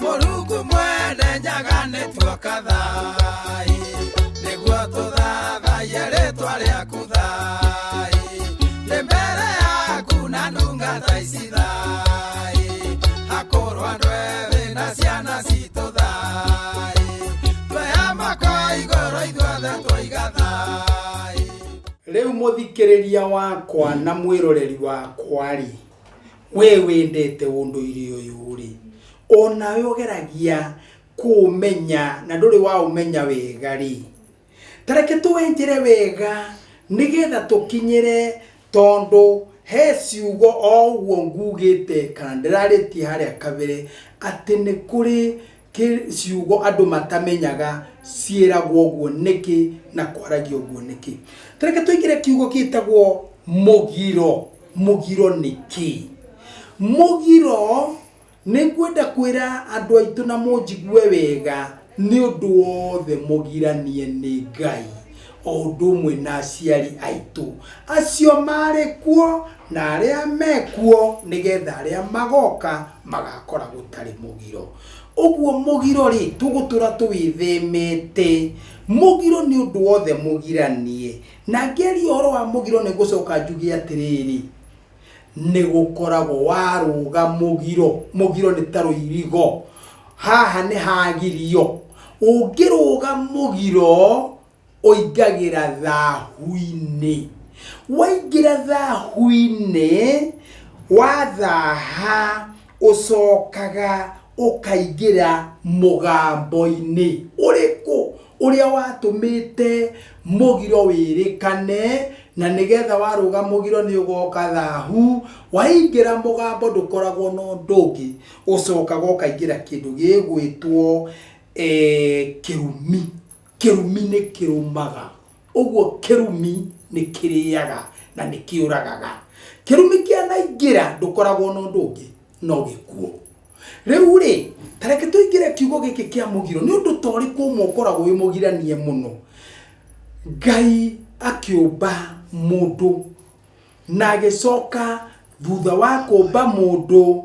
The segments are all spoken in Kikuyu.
Mũrungu mwene Nyaga nĩ tuoka thai, nĩguo tũthathaiye rĩtwa rĩaku thai. Ndĩ mbere yaku na ndungata ici thai, akũrũ andũ ethĩ na ciana citũ thai. Twehama kwa igũrũ ithuothe twoiga thai. Rĩu mũthikĩrĩria wakwa na mwĩroreri wakwa-rĩ, we wendete ũndũire ũyũ-rĩ, onawe ũgeragia kũũmenya na ndũrĩ waũmenya wega-rĩ, ta reke tũwenjere wega nĩgetha tũkinyĩre tondũ he ciugo o ũguo ngugĩte kana ndĩrarĩtie harĩa kabere atĩ nĩ kũrĩ ciugo andũ matamenyaga ciĩragwo ũguo nĩkĩ na kwaragio ũguo nĩkĩ. Ta reke tũingĩre kiugo gĩtagwo mũgiro. Mũgiro nĩ kĩ? Mũgiro nĩ ngwenda kwĩra andũ aitũ na mũnjigue wega nĩ ũndũ wothe mũgiranie nĩ Ngai o ũndũ ũmwe na aciari aitũ acio marĩ kuo na arĩa mekuo nĩgetha arĩa magoka magakora gũtarĩ mũgiro. Ũguo mũgiro rĩ, tũgũtũra tũwĩthemete. Mũgiro nĩ ũndũ wothe mũgiranie. Na ngĩaria ũhoro wa mũgiro nĩ ngũcoka njuge atĩrĩrĩ, nĩ gũkoragwo warũga mũgiro, mũgiro nĩ ta rũirigo, haha nĩ hagirio. Ũngĩrũga mũgiro, ũingagĩra thahu-inĩ. Waingĩra thahu-inĩ, wathaha, ũcokaga ũkaingĩra mũgambo-inĩ. Ũrĩkũ? Ũrĩa watũmĩte mũgiro wĩrĩkane, na nĩgetha warũga mũgiro nĩ ũgoka thahu. Waingĩra mũgambo ndũkoragwo na ũndũ ũngĩ, ũcokaga ũkaingĩra kĩndũ gĩgwĩtwo kĩrumi. Kĩrumi nĩ kĩrũmaga. Ũguo kĩrumi nĩ kĩrĩaga na nĩ kĩũragaga. Kĩrumi kĩanaingĩra ndũkoragwo na ũndũ ũngĩ no gĩkuũ. Rĩu rĩ, ta reke tũingĩre kiugo gĩkĩ kĩa mũgiro. Nĩ ũndũ ta ũrĩkũ ũmwe ũkoragwo wĩ mũgiranie mũno? Ngai akĩũmba mũndũ na agĩcoka thutha wa kũmba mũndũ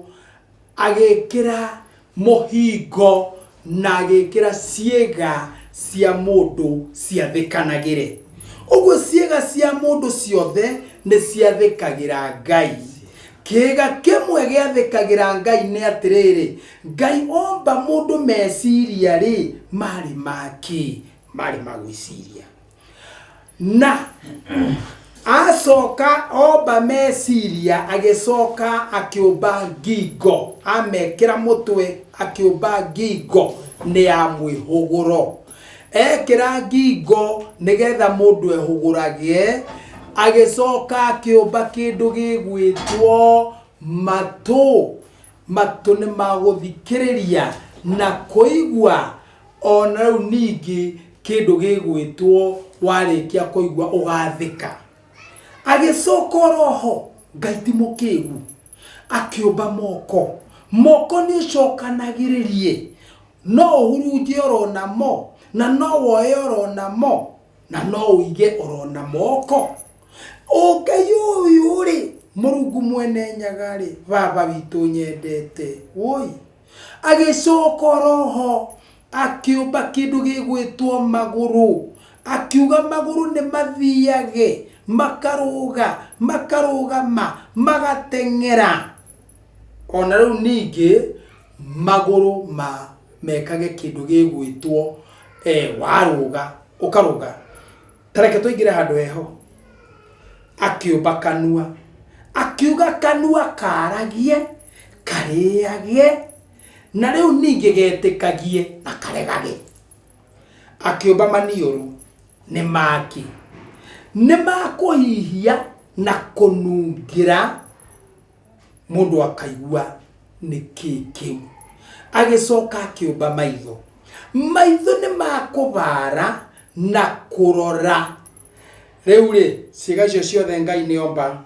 agĩkĩra mũhingo na agĩkĩra ciĩga cia mũndũ ciathĩkanagĩre. Ũguo ciĩga cia mũndũ ciothe nĩ ciathĩkagĩra Ngai. Kĩĩga kĩmwe gĩathĩkagĩra Ngai nĩ atĩrĩrĩ, Ngai omba mũndũ meciria rĩ, marĩ ma kĩ? Marĩ ma gwĩciria. Na acoka omba meciria agĩcoka akĩũmba ngingo, amekĩra mũtwe akĩũmba ngingo nĩ ya mwĩhũgũro. Ekĩra ngingo nĩgetha mũndũ ehũgũrage, agĩcoka akĩũmba kĩndũ gĩgwĩtwo matũ. Matũ nĩ ma gũthikĩrĩria na kũigua ona rĩu ningĩ kĩndũ gĩgwĩtwo warĩkia kũigua ũgathĩka. Agĩcoka oroho, Ngai ti mũkĩgu, akĩũmba moko. Moko nĩ ũcokanagĩrĩrie, no ũhurunje oro namo, na no woe oro namo, na no ũige oro na moko. Ũngai ũyũ rĩ, Mũrungu mwene Nyaga rĩ, baba witũ nyendete, woi. Agĩcoka oroho akĩũmba kĩndũ gĩgwĩtwo magũrũ, akiuga magũrũ nĩ mathiage, makarũga, makarũgama, magateng'era. Ona rĩu ningĩ magũrũ ma mekage kĩndũ gĩgwĩtwo warũga, ũkarũga. Ta reke tũingĩre handũ heho. Akĩũmba kanua, akiuga kanua karagie, karĩage, na rĩu ningĩ getĩkagie na karegage. Akĩũmba maniũrũ nĩ makĩ? Nĩ ma kũhihia na kũnungĩra mũndũ akaigua nĩ kĩ kĩu. Agĩcoka akĩũmba maitho. Maitho nĩ ma kũbara na kũrora. Rĩu rĩ, ciĩga icio ciothe Ngai nĩ omba.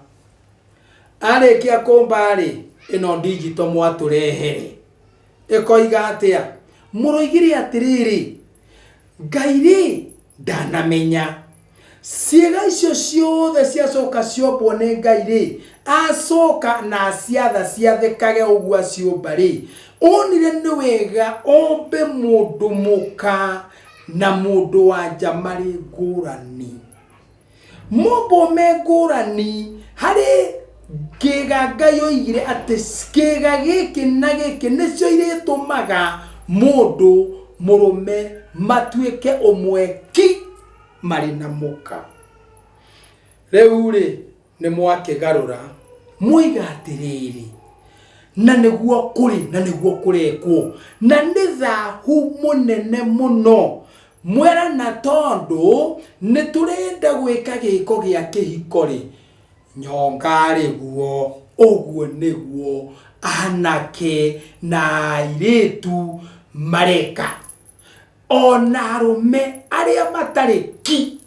Arĩkia kũmba rĩ, ĩno digital mwatũrehere ĩkoiga atĩa? Mũroigire atĩrĩrĩ, Ngai rĩ ndanamenya. Ciĩga icio ciothe ciacoka ciombwo nĩ Ngai rĩ, acoka na aciatha ciathĩkage ũguo aciũmba rĩ, onire nĩ wega ombe mũndũ mũka na mũndũ wa nja marĩ ngũrani. Mombwo me ngũrani harĩ kĩga Ngai oigire atĩ kĩga gĩkĩ na gĩkĩ nĩcio irĩtũmaga mũndũ mũrũme matuĩke ũmwe ki marĩ na mũka. Rĩu-rĩ, nĩ mwakĩgarũra mwoiga atĩrĩrĩ, na nĩguo kũrĩ na nĩguo kũrekwo, na nĩ thahu mũnene mũno mwerana tondũ nĩ tũrenda gwĩka gĩko gĩa kĩhiko-rĩ, nyonga-rĩ guo, ũguo nĩguo anake na airĩtu mareka. Ona arũme arĩa matarĩ ki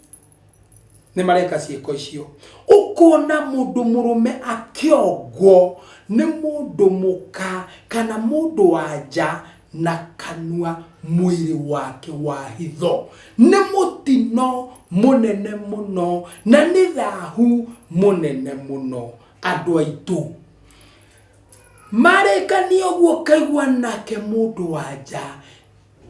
nĩ mareka ciĩko icio. Ũkona mũndũ mũrũme akĩongwo nĩ mũndũ mũka kana mũndũ wa nja na kanua mwĩrĩ wake wa hitho. Nĩ mũtino mũnene mũno na nĩ thahu mũnene mũno andũ aitũ. Marĩkania ũguo ũkaigua nake mũndũ wa nja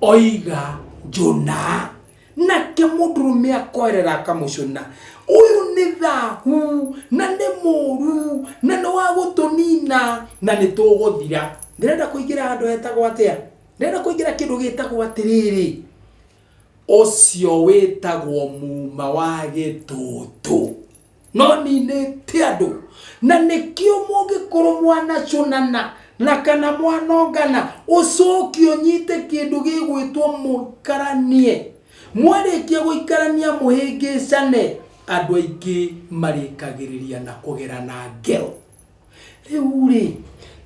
oiga njũna nake mũndũrũme akoerera akamũcũna. Ũyũ nĩ thahu na nĩ mũru na nĩ wa gũtũnina na nĩ tũgũthira. Ndĩrenda kũingĩra handũ hetagwo atĩa? Ndĩrenda kũingĩra kĩndũ gĩtagwo atĩrĩrĩ, ũcio wĩtagwo muma wa gĩtũtũ. No ninĩte andũ na nĩkĩo mũngĩkorwo mwanacũnana na kana mwanongana, ũcoke ũnyite kĩndũ gĩgwĩtwo mũikaranie. Mwarĩkia gũikarania mũhĩngĩcane, andũ aingĩ marĩkagĩrĩria na kũgerana ngero. Rĩu rĩ,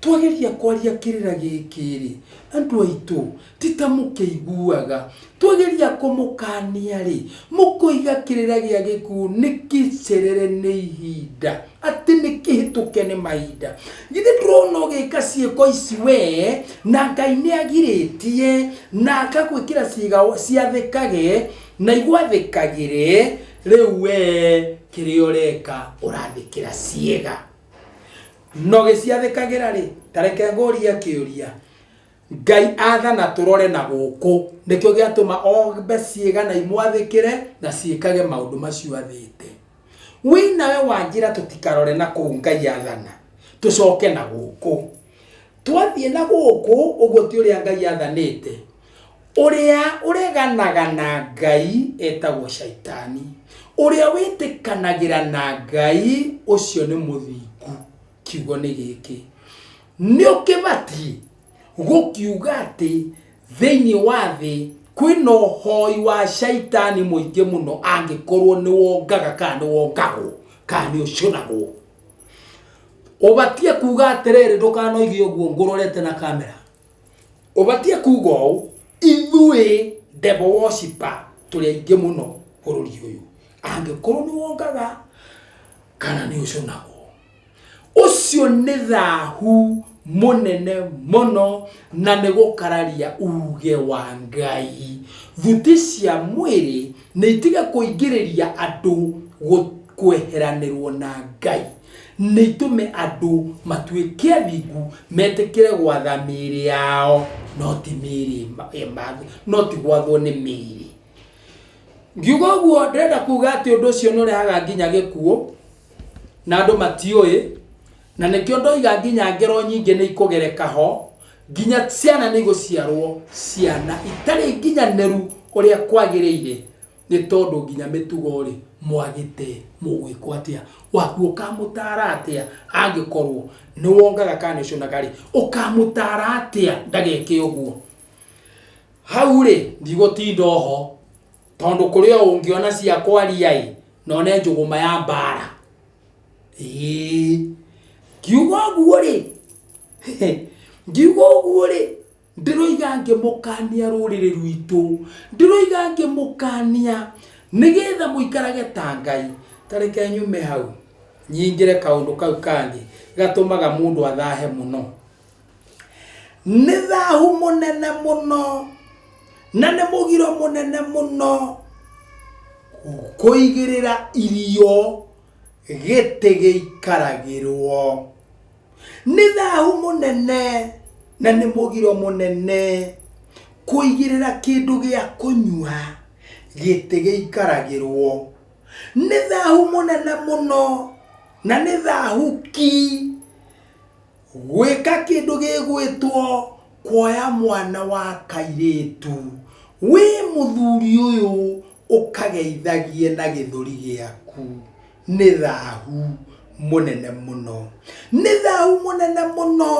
twageria kwaria kĩrĩra gĩkĩ rĩ, andũ aitũ, ti ta mũkĩiguaga. Twageria kũmũkania rĩ, mũkoiga kĩrĩra gĩa gĩkuũ nĩ kĩcerere nĩ ihinda, atĩ nĩ kĩhĩtũke nĩ mahinda. Githĩ ndũrona ũgĩka ciĩko ici wee, na Ngai nĩ agirĩtie, na agagwĩkĩra ciĩga ciathĩkage, na igwathĩkagĩre, rĩu wee kĩrĩa ũreka ũrathĩkĩra ciĩga. Na ũgĩciathĩkagĩra rĩ, ta reke ngũrie kĩũria, Ngai athana tũrore na gũkũ, nĩkĩo gĩatũma ombe ciĩga na imwathĩkĩre na ciĩkage maũndũ macio athĩte. Wĩ nawe wanjĩra tũtikarore na kũu Ngai athana, tũcoke na gũkũ. Twathiĩ na gũkũ, ũguo ti ũrĩa Ngai athanĩte. Ũrĩa ũreganaga na Ngai etagwo Shaitani. Ũrĩa wĩtĩkanagĩra na Ngai ũcio nĩ mũthingu. Kiugo nĩ gĩkĩ. Nĩ ũkĩbatiĩ gũkiuga atĩ thĩinĩ wa thĩ kwĩna ũhoi wa Shaitani mũingĩ mũno angĩkorwo nĩ wongaga kana nĩ wongagwo kana nĩ ũcũnagwo. Ũbatiĩ kuga atĩrĩrĩ, ndũkanoige ũguo ngũrorete na kamera. Ũbatiĩ kuga ũũ, ithuĩ devil worshiper tũrĩ aingĩ mũno bũrũri ũyũ. Angĩkorwo nĩ wongaga kana nĩ ũcũnagwo, ũcio nĩ thahu mũnene mũno na nĩ gũkararia uge wa Ngai. Thuti cia mwĩrĩ nĩ itige kũingĩrĩria andũ kweheranĩrwo na Ngai. Nĩ itũme andũ matuĩke athingu, metĩkĩre gwatha mĩĩrĩ yao, no ti mĩĩrĩ no ti gwathwo nĩ mĩĩrĩ. Ngiuga ũguo ndĩrenda kuga atĩ ũndũ ũcio nĩ ũrehaga nginya gĩkuũ, na andũ matiũĩ, na nĩkĩo ndoiga nginya ngero nyingĩ nĩ ikũgereka ho, nginya ciana nĩ igũciarwo ciana itarĩ nginyanĩru ũrĩa kwagĩrĩire. Nĩ tondũ nginya mĩtugo-rĩ, mwagĩte mũgwĩkwo atĩa? Waku ũkamũtaara atĩa angĩkorwo nĩ wongaga kana nĩ ũcũnaga-rĩ, ũkamũtaara atĩa ndageke ũguo? Hau-rĩ, ndigũtinda oho, tondũ kũrĩ o ũngĩona cia kwaria-ĩ, na one njũgũma ya mbara. Ĩĩ, ngiuga ũguo-rĩ, ngiuga ũguo-rĩ, Ndĩroiga ngĩmũkania rũrĩrĩ rwitũ, ndĩroiga ngĩmũkania nĩgetha mũikarage ta Ngai. Ta reke nyume hau nyingĩre kaũndũ kau kangĩ gatũmaga mũndũ athahe mũno. Nĩ thahu mũnene mũno na nĩ mũgiro mũnene mũno. Kũigĩrĩra irio gĩtĩ gĩikaragĩrwo. Nĩ thahu mũnene na nĩ mũgiro mũnene kũigĩrĩra kĩndũ gĩa kũnyua gĩtĩ gĩikaragĩrwo. Nĩ thahu mũnene mũno na nĩ thahu ki Gwĩka kĩndũ gĩgwĩtwo kuoya mwana wa kairĩtu wĩ mũthuri ũyũ ũkageithagie na gĩthũri gĩaku nĩ thahu mũnene mũno. Nĩ thahu mũnene mũno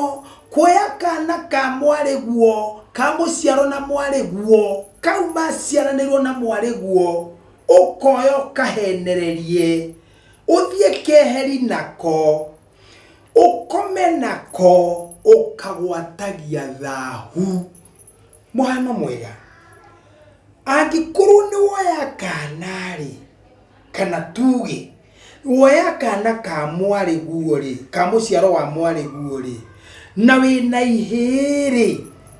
kuoya kana ka mwarĩguo ka mũciaro na mwarĩguo kau maciaranĩirwo na mwarĩguo ũkoya ũkahenererie ũthiĩ keheri nako Ũkome nako ũkagwatagia thahu. Mũhano mwega, angĩkorwo nĩ woya kana-rĩ, kana tuge woya kana ka mwarĩguo-rĩ, ka mũciaro wa mwarĩguo-rĩ, na wĩna ihĩĩ-rĩ,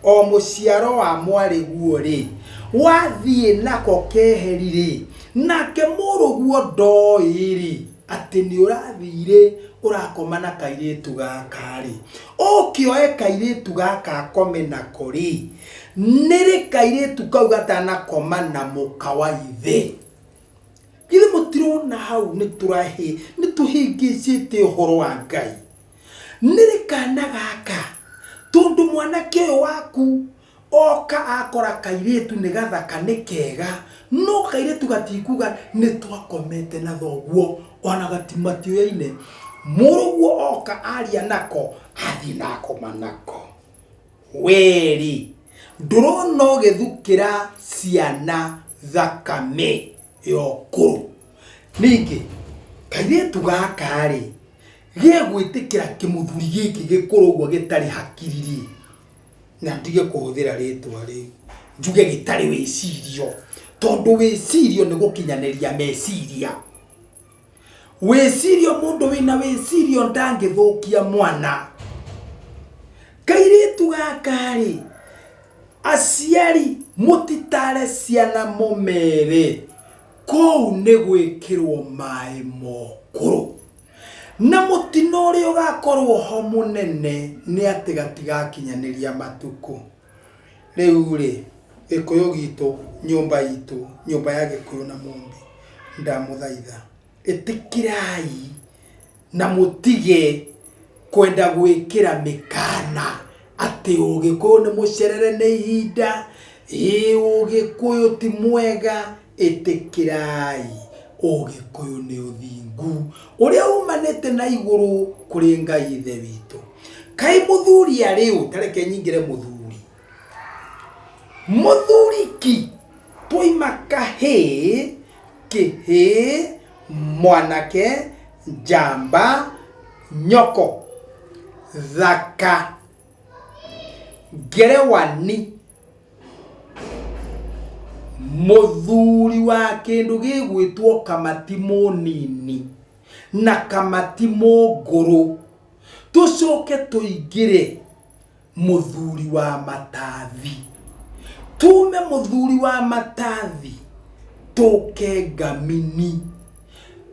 o mũciaro wa mwarĩguo-rĩ, wathiĩ nako keheri-rĩ, nake mũrũguo ndoĩ-rĩ, atĩ nĩ ũrathire ũrakoma na kairĩtu gaka-rĩ, ũke oe kairĩtu gaka akome nako-rĩ, nĩrĩ kairĩtu kau gatanakoma na mũka wa ithe? Githĩ mũtirona hau nĩ tũrahĩ nĩ tũhĩngĩcĩte ũhoro wa Ngai? Nĩrĩ kana gaka tondũ mwanake ũyũ waku Oka akora kairĩtu nĩ gathaka nĩ kega, no kairĩtu gatikuga nĩ twakomete na thoguo ona matiũyaine. Mũrũguo oka aria nako athiĩ na akoma nako. Werĩ ndũrona ũgĩthukĩra ciana thakame ya ũkũrũ. Ningĩ kairĩtu gaka rĩ, gegwĩtĩkĩra kĩmũthuri gĩkĩ gĩkũrũ ũguo gĩtarĩ hakiri rĩ, na ndige kũhũthĩra rĩtwa rĩu njuge gĩtarĩ wĩcirio tondũ wĩcirio nĩ gũkinyanĩria meciria wĩcirio mũndũ wĩna wĩcirio ndangĩthũkia mwana kairĩtu gaka rĩ aciari mũtitare ciana mũmere kũu nĩ gwĩkĩrwo maĩ mokũrũ Na mũtino ũrĩa ũgakorwo ho mũnene nĩ atĩ gatigakinyanĩria matukũ. Rĩu-rĩ, Gĩkũyũ gitũ, nyũmba itũ, nyũmba ya Gĩkũyũ na Mũmbi, ndamũthaitha, ĩtĩkĩrai na mũtige kwenda gwĩkĩra mĩkana atĩ Ũgĩkũyũ nĩ mũcerere nĩ ihinda, ĩĩ Ũgĩkũyũ ti mwega, Ĩtĩkĩrai Ũgĩkũyũ nĩ ũthingu ũrĩa umanĩte na igũrũ kũrĩ Ngai Ithe witũ. Kaĩ mũthuri arĩ ũ? Ta reke nyingĩre mũthuri. Mũthuri ki twaima kahĩĩ, kĩhĩĩ, mwanake, njamba, nyoko, thaka, ngerewani, Mũthuri wa kĩndũ gĩgwĩtwo kamatimũ nini na kamatimũ ngũrũ, tũcoke tũingĩre mũthuri wa matathi. Tume mũthuri wa matathi tũke ngamini.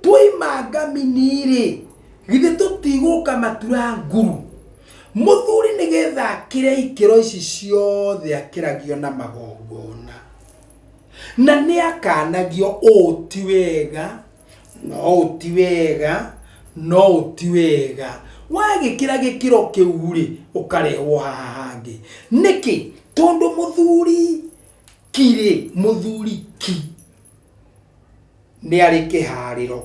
Twaima ngamini-rĩ, githĩ tũtigũka matura nguru? Mũthuri nĩgetha akĩre ikĩro ici ciothe akĩragio na magongona. Na nĩ akanagio ũũ ti wega, no ũũ ti wega, no ũũ ti wega. Wagĩkĩra gĩkĩro kĩu rĩ, ũkarehwo haha hangĩ. Nĩkĩ? Tondũ mũthuri ki rĩ, mũthuri ki nĩ arĩ kĩharĩro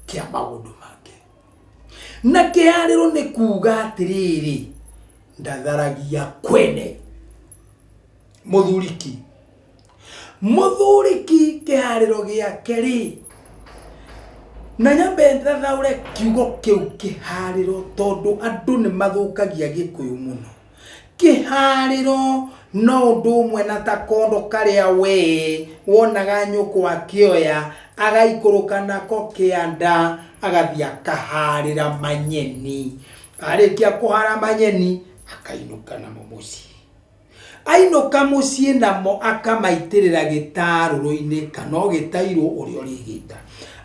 kĩa maũndũ make. Na kĩharĩro nĩ kuga atĩrĩrĩ, ndatharagia kwene. Mũthuri ki. Mũthuri ki kĩharĩro gĩake rĩ, na nyambe thathaũre kiugo kĩu kĩharĩro tondũ andũ nĩ mathũkagia Gĩkũyũ mũno. Kĩharĩro no ũndũ ũmwe na ta kondo karĩa wee wonaga nyũkwa akĩoya agaikũrũka nako kĩanda agathiĩ akaharĩra manyeni. Arĩkia kũhara manyeni akainũka namo mũciĩ. Ainũka mũciĩ namo akamaitĩrĩra gĩtarũrũ-inĩ kana o gĩtairũ ũrĩa ũrĩgĩta.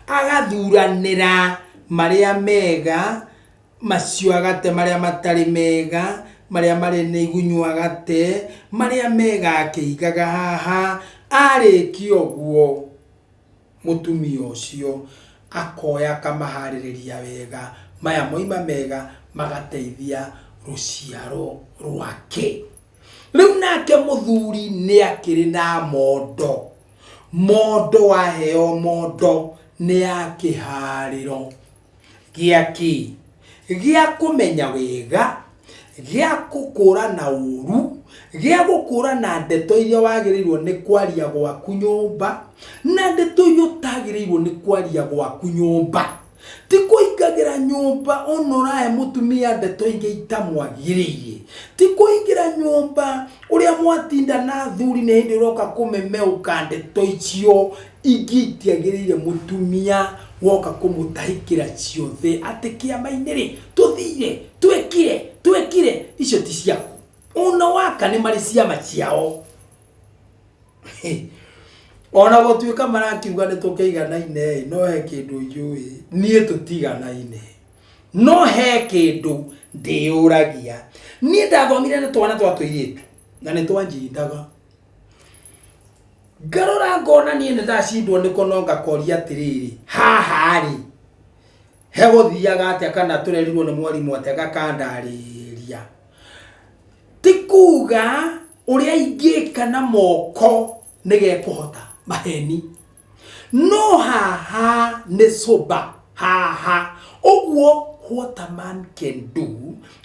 Agathuranĩra marĩa mega, macio agate marĩa matarĩ mega, marĩa marĩ na igunyũ agate, marĩa mega akĩigaga haha. Arĩkia ũguo mũtumia ũcio akoya akamaharĩrĩria wega, maya moima mega magateithia rũciaro rwake. Rĩu nake mũthuri nĩ akĩrĩ na mondo, mondo waheo mondo nĩ ya kĩharĩro gĩa kĩ? Gĩa kũmenya wega, gĩa gũkũrana ũru, gĩa gũkũrana ndeto iria wagĩrĩirwo nĩ kwaria gwaku nyũmba, na ndeto iria ũtagĩrĩirwo nĩ kwaria gwaku nyũmba. Ti kũingagĩra nyũmba ona ũrahe mũtumia ndeto ingĩ itamwagĩrĩire. Ti kũingĩra nyũmba ũrĩa mwatinda na athuri nĩ hĩndĩ ũroka kũmemeũka ndeto icio ingĩ itiagĩrĩire mũtumia woka kũmũtahĩkĩra ciothe atĩ kĩama-inĩ rĩ tũthire twĩkire twĩkire icio ti ciaku. Ona waka nĩ marĩ ciama ciao. Ona gũtuĩka marakiuga nĩ tũkĩiganaine ĩ, no he kĩndũ njũĩ niĩ tũtiganaine. No he kĩndũ ndĩyũragia. Niĩ ndathomire na twana twa tũirĩtu na nĩ twanjindaga. Ngarora ngona niĩ nĩ ndacindwo nĩko no ngakoria atĩrĩrĩ, haha rĩ hegũthiaga atĩa kana tũrerirwo nĩ mwarimũ atĩa gakandarĩria. Ti kuga ũrĩa ingĩka na moko nĩ gekũhota, maheni. No haha nĩ sober, haha. Ũguo what a man can do,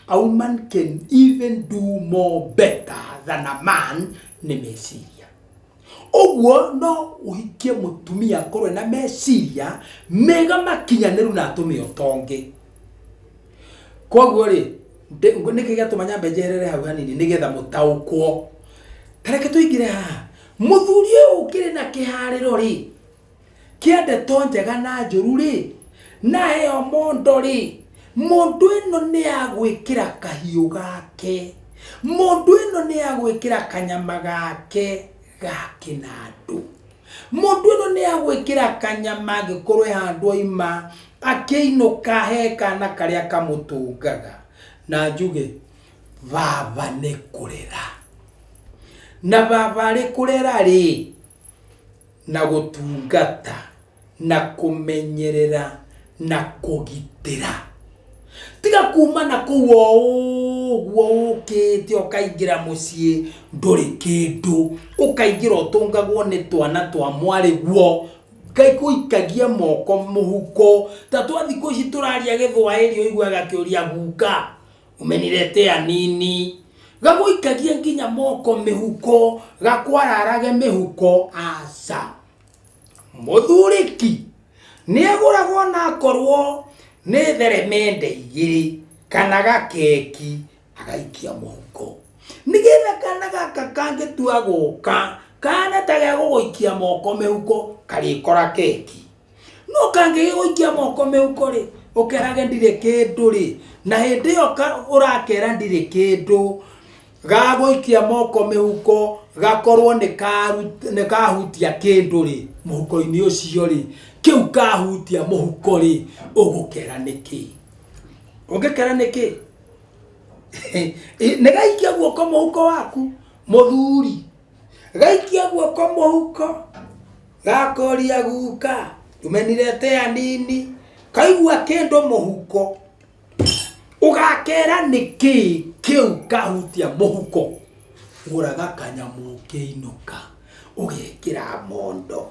a woman can even do more better than a man nĩ meciria. Ũguo no ũhikie mũtumia akorwo ena meciria mega makinyanĩru na atũme ũtonge. Koguo rĩ, nĩkĩ gĩatũma nyambe njeherere hau hanini nĩgetha mũtaũkwo. Ta reke tũingĩre haha. Mũthuri ũyũ ũkĩrĩ na kĩharĩro rĩ, kĩa ndeto njega na njũru rĩ, na heo mondo rĩ, mondo ĩno nĩ ya gwĩkĩra kahiũ gake, mondo ĩno nĩ ya gwĩkĩra kanyama gake ga kĩnandũ. Mũndũ ĩno nĩ agwĩkĩra kanyama angĩkorwo he handũ aima akĩinũka he kana karĩa kamũtũngaga. Na njuge baba nĩ kũrera. Na baba arĩ kũrera rĩ, na gũtungata, na kũmenyerera, na kũgitĩra. Tiga kuma na kũu o ũguo ũkĩte ũkaingĩra mũciĩ ndũrĩ kĩndũ, ũkaingĩra ũtũngagwo nĩ twana twa mwarĩguo, gũikagia moko mũhuko, ta twa thikũ ici tũraria gĩthwaĩri ũiguaga gakĩũria guka umeniletea nini, gagũikagia nginya moko mĩhuko, gakwararage mĩhuko, aca. Mũthurĩki nĩ agũragwo na akorwo nĩ theremende igĩrĩ kana gakeki agaikia mũhuko nĩgetha kana gaka kangĩtua gũka kana ta gegũgũikia moko mĩhuko karĩkora keki no kangĩgĩgũikia moko mĩhuko rĩ ũkerage ndirĩ kĩndũ rĩ na hĩndĩ ĩyo ũrakera ndirĩ kĩndũ Gagũikia moko mĩhuko gakorwo nĩ kahutia kĩndũ rĩ, mũhuko-inĩ ũcio rĩ, kĩu kahutia mũhuko rĩ, ũgũkera nĩkĩ? Ũngĩkera nĩkĩ? Nĩ gaikia guoko mũhuko waku mũthuri, gaikia guoko mũhuko gakoria guka umeniletea nini, kaigua kĩndũ mũhuko Ũgakera nĩkĩ kĩu kahutia mũhuko? Gũraga kanyamũ ũkĩinũka ũgekĩra mondo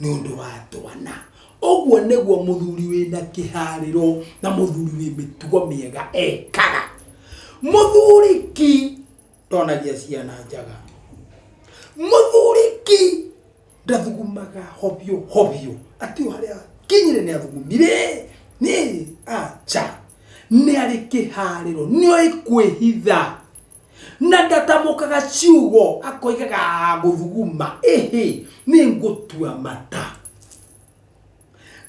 nĩ ũndũ wa twana. Ũguo nĩguo mũthuri wĩna kĩharĩro na mũthuri wĩ mĩtugo mĩega ekaga. Mũthuri ki ndonagia ciana njaga. Mũthuri ki ndathugumaga hobio hobio atĩ o harĩa kinyire nĩ athugumire nĩ acha nĩ arĩ kĩharĩro nĩ oĩ kwĩhitha na ndatamũkaga ciugo akoigaga gũthuguma ĩhĩ nĩ ngũtua mata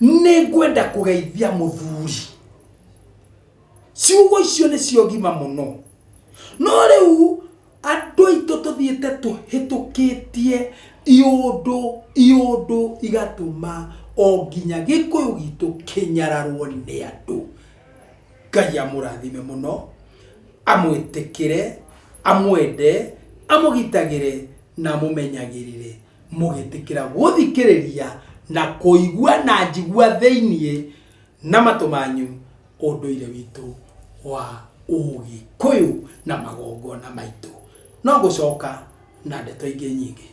nĩ ngwenda kũgeithia mũthuri ciugo icio nĩ cio gima mũno no rĩu. Andũ aitũ tũthiĩte tũhĩtũkĩtie iũndũ iũndũ igatũma o nginya Gĩkũyũ gitũ kĩnyararwo nĩ andũ. Ngai amũrathime mũno, amwĩtĩkĩre, amwende, amũgitagĩre na amũmenyagĩrĩre mũgĩtĩkĩra gũthikĩrĩria na kũigua na njigua thĩiniĩ na matũ manyu ũndũire witũ wa Ũgĩkũyũ na magongona maitũ. No ngũcoka na ndeto ingĩ nyingĩ.